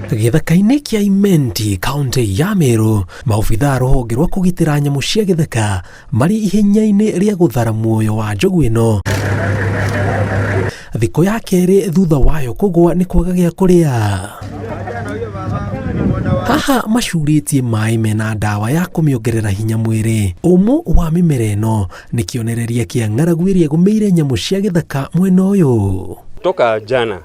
Gĩthaka-inĩ kĩa Imenti, kaunti ya Meru, maobithaa rũhonge rwa kũgitĩra nyamũ cia gĩthaka marĩ ihenya-inĩ rĩa gũthara muoyo wa njogu ĩno thikũ ya kerĩ thutha wayo kũgwa nĩ kwaga gĩa kũrĩa. Haha macurĩtie maĩ mena ndawa ya kũmĩongerera hinya mwĩrĩ. Ũmũ wa mĩmera ĩno nĩ kĩonereria kĩa ng'aragu ĩrĩa ĩgũmĩire nyamũ cia gĩthaka mwena ũyũ. Toka jana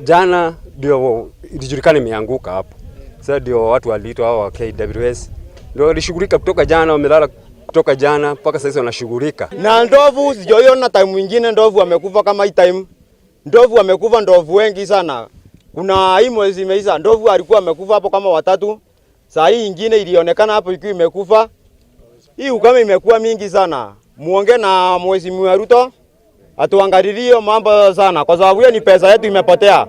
jana ndio ilijulikana imeanguka hapo. Sasa ndio watu waliitwa hao wa KWS ndio walishughulika kutoka jana, wamelala kutoka jana mpaka sasa wanashughulika. Na ndovu sijoiona time mwingine ndovu amekufa kama hii time. Ndovu amekufa ndovu wengi sana. Kuna hii mwezi imeisha, ndovu alikuwa amekufa hapo kama watatu. Saa hii ingine ilionekana hapo ikiwa imekufa. Hii ukame imekuwa mingi sana. Muongee na Mheshimiwa Ruto atuangalilie mambo sana, kwa sababu hiyo ni pesa yetu imepotea.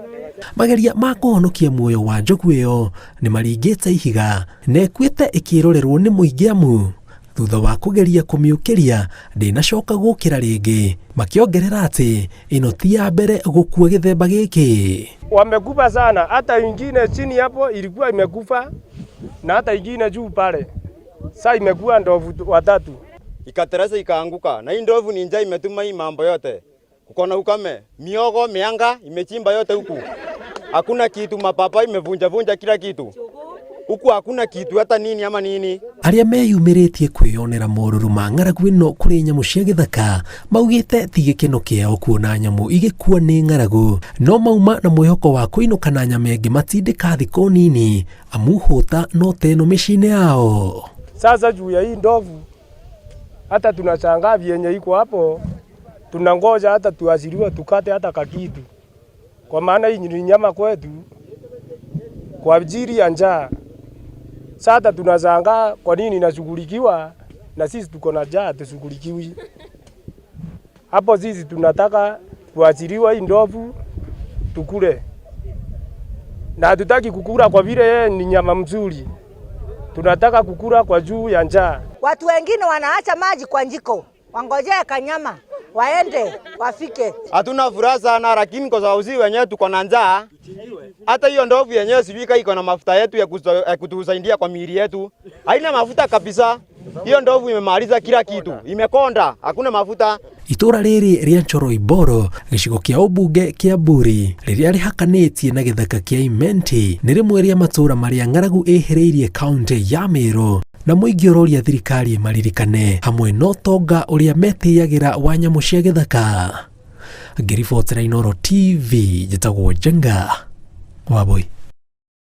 Mageria ma kũhonokia muoyo wa njogu ĩyo nĩ maringĩte ihiga na ĩkuĩte ĩkĩrorerwo nĩ mũingĩ amu thutha wa kũgeria kũmĩũkĩria ndĩnacoka gũkĩra rĩngĩ, makĩongerera atĩ ĩno ti ya mbere gũkua gĩthemba gĩkĩ. Wamekufa sana, hata ingine chini hapo ilikuwa imekufa na hata ingine juu pale. Sasa imekuwa ndovu watatu. Ikatereza ikaanguka, na hii ndovu ni njaa imetuma hii mambo yote. Kuko na ukame, miogo, mianga imechimba yote huku. Hakuna kitu, mapapa imevunja vunja kila kitu. Huku hakuna kitu hata nini ama nini. Arĩa meyumĩrĩtie kwĩyonera morũrũ ma ng'aragu ĩno kũrĩ nyamũ cia gĩthaka maugĩte ti gĩkeno kĩao kuona nyamũ igĩkua nĩ ng'aragu, no mauma na mwĩhoko wa kũinũka na nyama ĩngĩ matindĩka thikũ nini amu hũta no teno mĩciĩ-inĩ yao. Sasa juu ya hii ndovu hata tunashangaa vyenye iko hapo, tunangoja hata tuachiliwe tukate hata kakitu, kwa maana hii ni nyama kwetu kwa ajili ya njaa. Sasa tunashangaa kwa nini inashughulikiwa na sisi tuko na njaa tushughulikiwi. Hapo sisi tunataka kuachiliwa hii ndovu tukule, na hatutaki kukula kwa vile yeye ni nyama mzuri, tunataka kukula kwa juu ya njaa. Watu wengine wanaacha maji kwa njiko, wangojee kanyama waende wafike. Hatuna furaha sana, lakini kwa sababu sisi wenyewe tuko na njaa. Hata hiyo ndovu yenyewe sijui kama iko na mafuta yetu ya kutusaidia kwa miili yetu. Haina mafuta kabisa. Hiyo ndovu imemaliza kila kitu, imekonda, hakuna mafuta. Itũra rĩrĩ rĩa Nchoroiboro, gĩcigo kĩa ũmbunge kĩa Mburi, rĩrĩa rĩhakanĩtie na gĩthaka kĩa Imenti, nĩ rĩmwe rĩa matũra marĩa ng'aragu ĩhĩrĩirie kaunti ya Meru, na mũingĩ ũroria thirikari ĩmaririkane hamwe na ũtonga ũrĩa metĩyagĩra wa nyamũ cia gĩthaka. Ngĩribotera Inooro TV, njĩtagwo Njenga Wambui.